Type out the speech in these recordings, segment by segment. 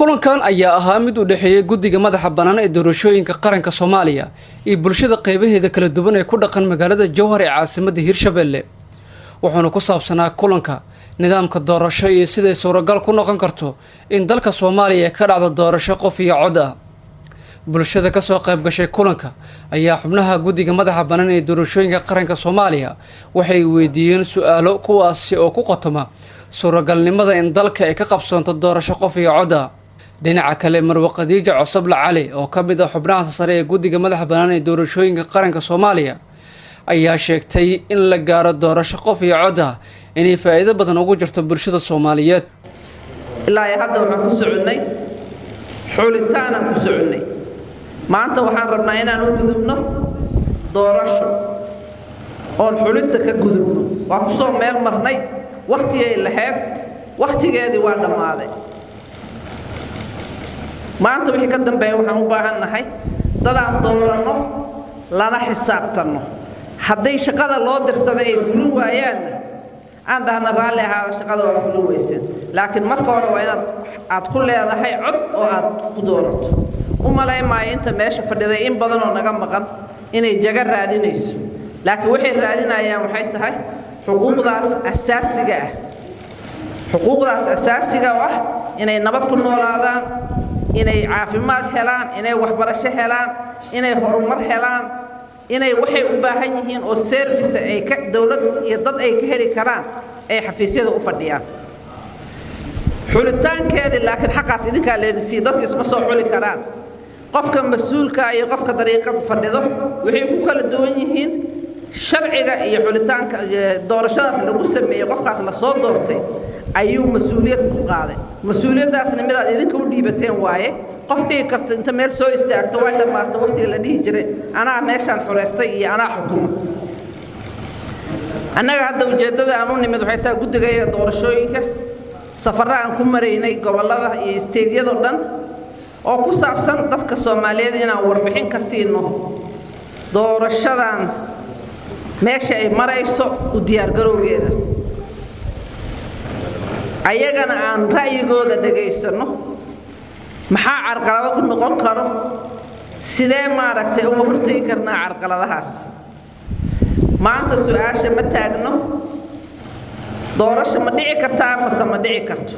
Kulankan ayaa ahaa mid u dhexeeyay guddiga madaxa bannaan ee doorashooyinka qaranka Soomaaliya iyo bulshada qeybaheeda kala duwan ee ku dhaqan magaalada Jowhar ee caasimadda Hirshabelle. Wuxuuna ku saabsanaa kulanka nidaamka doorasho iyo siday suuragal ku noqon karto in dalka Soomaaliya ay ka dhacdo doorasho qof iyo cod ah. Bulshada kasoo qayb gashay kulanka ayaa xubnaha guddiga madaxa bannaan ee doorashooyinka qaranka Soomaaliya waxay weydiiyeen su-aalo, kuwaasi oo ku qotoma suuragalnimada in dalka ay ka qabsoonto doorasho qof iyo cod ah. Dhinaca kale, Marwe Khadiija Cosoble Cali, oo ka mid ah xubnaha sare ee guddiga madaxa bannaan ee doorashooyinka qaranka Soomaaliya, ayaa sheegtay in la gaaro doorasho qof iyo cod ah inay faa'iido badan ugu jirto bulshada Soomaaliyeed. Ilaa iyo hadda waxaan ku soconnay xulitaanaan ku soconnay. Maanta waxaan rabnaa inaan u gudubno doorasho oon xulidda ka gudubno. Waa ku soo meel marnay, wakhtigay lahayd, wakhtigeedii waa dhammaaday. Maanta wixii ka dambeeya waxaan u baahan nahay dadaan dooranno, lana xisaabtanno. Hadday shaqada loo dirsaday ay fulin waayaanna, aan dhahna: "Raalli ahaada, shaqada waa fulin weyseen." Laakiin marka hore waa inaad aad ku leedahay cod oo aad ku doorato. U malay maayo inta meesha fadhiday in badan oo naga maqan inay jago raadinayso, laakiin waxay raadinayaan waxay tahay xuquuqdaas asaasiga ah, xuquuqdaas asaasiga oo ah inay nabad ku noolaadaan, inay caafimaad helaan, inay waxbarasho helaan, inay horumar helaan, inay waxay u baahan yihiin oo service ay ka dowlad iyo dad ay ka heli karaan ay xafiisyada u fadhiyaan. Xulitaankeedii laakiin xaqaas idinkaa leedisiiya. Dadka isma soo xuli karaan. Qofka mas-uulka iyo qofka dariiqada fadhido waxay ku kala duwan yihiin sharciga iyo xulitaanka doorashadaas lagu sameeyey. Qofkaas la soo doortay ayuu mas-uuliyad ku qaaday. Mas-uuliyaddaasna midaad idinka u dhiibateen waaye. Qof dhihi karta inta meel soo istaagto, way dhammaato waqtiga la dhihi jiray "anaa meeshaan xureystay" iyo "anaa xukuma". Annaga hadda ujeeddada aan u nimid waxay tahay guddigaya doorashooyinka safarro aan ku maraynay gobollada iyo state-yado dhan oo ku saabsan dadka Soomaaliyeed inaan warbixin ka siino doorashadan meesha ay marayso, u diyaargarowgeeda, ayagana aan ra'yigooda dhagaysanno. Maxaa carqalado ku noqon karo? Sidee, maaragtay, uga hortegi karnaa carqaladahaas? Maanta su-aasha ma taagno doorasho ma dhici kartaa mase ma dhici karto.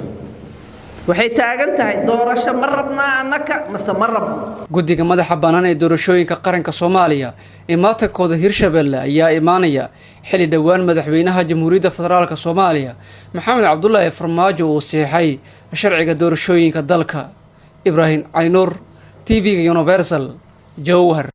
Waxay taagan tahay: doorasho ma rabnaa annaka mase ma rabno? Guddiga madaxa bannaan ee doorashooyinka qaranka Soomaaliya ee maatankooda Hirshabelle ayaa imaanaya xilli dhowaan madaxweynaha Jamhuuriyadda Federaalka Soomaaliya, Maxamed Cabdulaahi Farmaajo, uu saxiixay sharciga doorashooyinka dalka. Ibraahim Cali Nuur, TV-ga Universal, Jowhar.